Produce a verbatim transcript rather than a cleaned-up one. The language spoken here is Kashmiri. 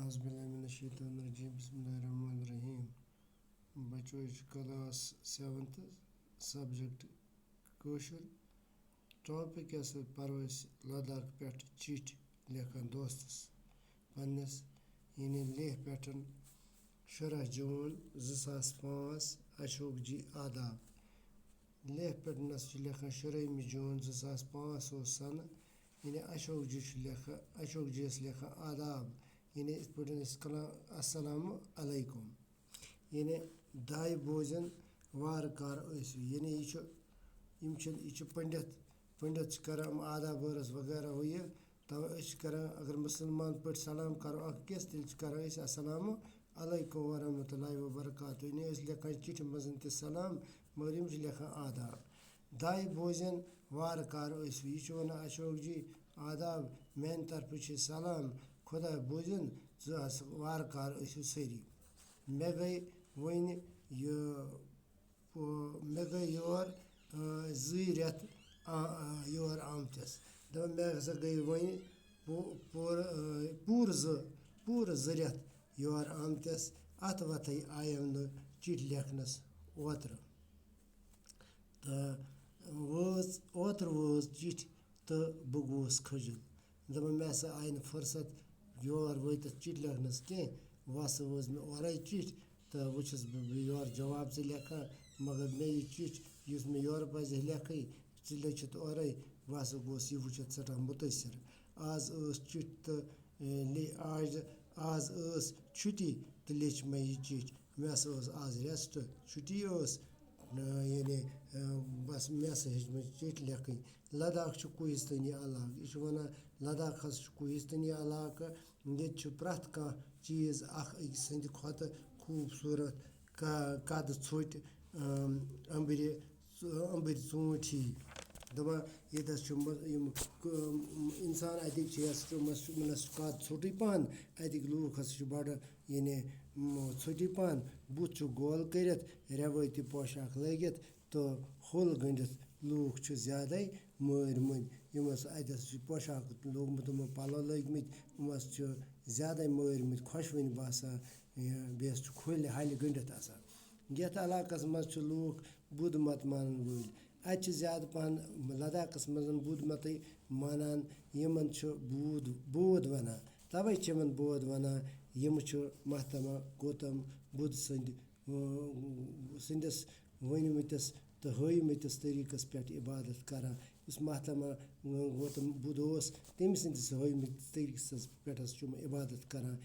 اعوذ باللہ من الشیطان الرجیم، بسم اللہ الرحمن الرحیم۔ بچو، یہِ چھُ class seventh، subject کٲشُر۔ Topic کیٛاہ سا پَرو أسۍ؟ لداخ پٮ۪ٹھ چِٹھۍ لیکھان دوستَس پنٛنِس، یعنی لیہہ پٮ۪ٹھ، شُراہ جوٗن زٕ ساس پانٛژھ، اشوک جی آداب۔ لیہہ پٮ۪ٹھ نَس چھُ لیکھان شُرٲہمہِ جوٗن زٕ ساس پانٛژھ اوس سَنہٕ، یعنی اشوک جی چھُ لیکھان، اشوک جی یَس لیکھان آداب، یعنی یِتھ پٲٹھۍ أسۍ کَران السلام علیکم۔ یعنی دایہِ بوزن وارٕ کارٕ ٲسِو، یعنی یہِ چھُ، یِم چھِنہٕ، یہِ چھُ پنڈت، پنڈت چھِ کران یِم آداب عرض وغیرہ ہُہ یہِ، تَوَے أسۍ چھِ کران، اگر مُسلمان پٲٹھۍ سلام کرو اکھ أکِس، تیٚلہِ چھِ کران أسۍ السلام علیکم ورحمۃ اللہ وبرکاتہ۔ یعنی أسۍ لیکھان چِٹھِ منٛز تہِ سلام، مگر یِم چھِ لیکھان آداب۔ دایہِ بوزن وارٕ کارٕ ٲسِو، یہِ چھُ وَنان اشوک جی آداب، میانہِ طرفہٕ چھِ سلام، خۄدا بوزن ژٕ ہسا وارٕ کارٕ ٲسِو سٲری۔ مےٚ گٔے وۄنۍ یہِ، پو-، مےٚ گٔے یور، آ، زٕے رٮ۪تھ آ-، آ، یور آمتِس۔ دوٚپُن، مےٚ ہسا گٔے وۄنۍ پو-، پوٗرٕ، آ، پوٗرٕ زٕ، پوٗرٕ زٕ رٮ۪تھ یور آمتِس۔ اَتھ وَتھٕے آیَم نہٕ چِٹھۍ لیکھنَس اوترٕ۔ تہٕ وٲژ، اوترٕ وٲژ چِٹھۍ تہٕ بہٕ گوس کھٔجل۔ دَپان، مےٚ ہسا آیہِ نہٕ فرصت یور وٲتِتھ چِٹھۍ لیکھنَس کینٛہہ۔ وۄنۍ ہسا وٲژ مےٚ اورَے چِٹھۍ تہٕ وۄنۍ چھُس بہٕ یورٕ جواب ژےٚ لیکھان، مگر مےٚ یہِ چِٹھۍ یُس مےٚ یورٕ پَزِ ہے لیکھٕنۍ، ژٕ لیٚچھِتھ اورَے، بہٕ ہسا گوس یہِ وٕچھِتھ سٮ۪ٹھاہ مُتٲثِر۔ آز ٲس چِٹھۍ تہٕ، اے، لے-، آز، آز ٲس چھُٹی تہٕ لیٚچھ مےٚ یہِ چِٹھۍ۔ مےٚ ہسا ٲس آز rest، چھُٹی ٲس، اے، یعنی، اے، بس مےٚ ہسا ہیٚچھ مےٚ چِٹھۍ لیکھٕنۍ۔ لداخ چھُ کوہِستٲنی علاقہٕ، یہِ چھُ وَنان، لداخ ہسا چھُ کوہِستٲنی علاقہٕ، ییٚتہِ چھُ پرٛٮ۪تھ کانٛہہ چیٖز اکھ أکۍ سٕنٛدِ کھۄتہٕ خوٗبصوٗرت، کا-، قدٕ ژھوٚٹۍ، اَم، اَمبرِ، ژ-، اَمبٕرۍ ژوٗنٛٹھۍ ہی۔ دَپان، ییٚتہِ حظ چھُ مَ-، یِم، ک-، اِنسان اَتِکۍ چھِ، یَس چھُ مَس-، یِمَن حظ چھُ قد ژھوٚٹُے پَہَن، اَتِکۍ لوٗکھ حظ چھِ بَڑٕ، یعنی، م-، ژھوٚٹی پَہَن، بُتھ چھُ گول کٔرِتھ، رٮ۪وٲیتی پوشاک لٲگِتھ، تہٕ ہوٚل گٔنٛڈِتھ لوٗکھ چھِ زیادَے مٲرۍ مٔنٛدۍ۔ یِم ہسا اَتہِ ہسا چھِ پوشاک لوگمُت، یِمو پَلو لٲگۍ مٕتۍ، یِم ہسا چھِ زیادَے مٲرۍ مٕتۍ، خۄشوٕنۍ باسان، یا بیٚیہِ ہسا چھِ کھُلۍ ہَلہِ گٔنٛڈِتھ آسان۔ یَتھ علاقَس منٛز چھِ لوٗکھ بُدھ مت مانَن وٲلۍ۔ اَتہِ چھِ زیادٕ پَہَن لداخَس منٛز بُدھ متٕے مانان، یِمَن چھُ بُدھ، بود وَنان۔ تَوَے چھِ یِمَن بود وَنان۔ یِم چھِ مہاتما گوتم بُدھ سٕنٛدِ، اۭں، سٕنٛدِس ؤنۍمٕتِس تہٕ ہٲومٕتِس طریٖقَس پٮ۪ٹھ عبادت کران۔ یُس مہاتما گوتم بُدھ اوس، تٔمۍ سٕنٛدِس ہٲومٕتِس طریٖقَس پٮ۪ٹھ حظ چھِ یِم عبادت کران۔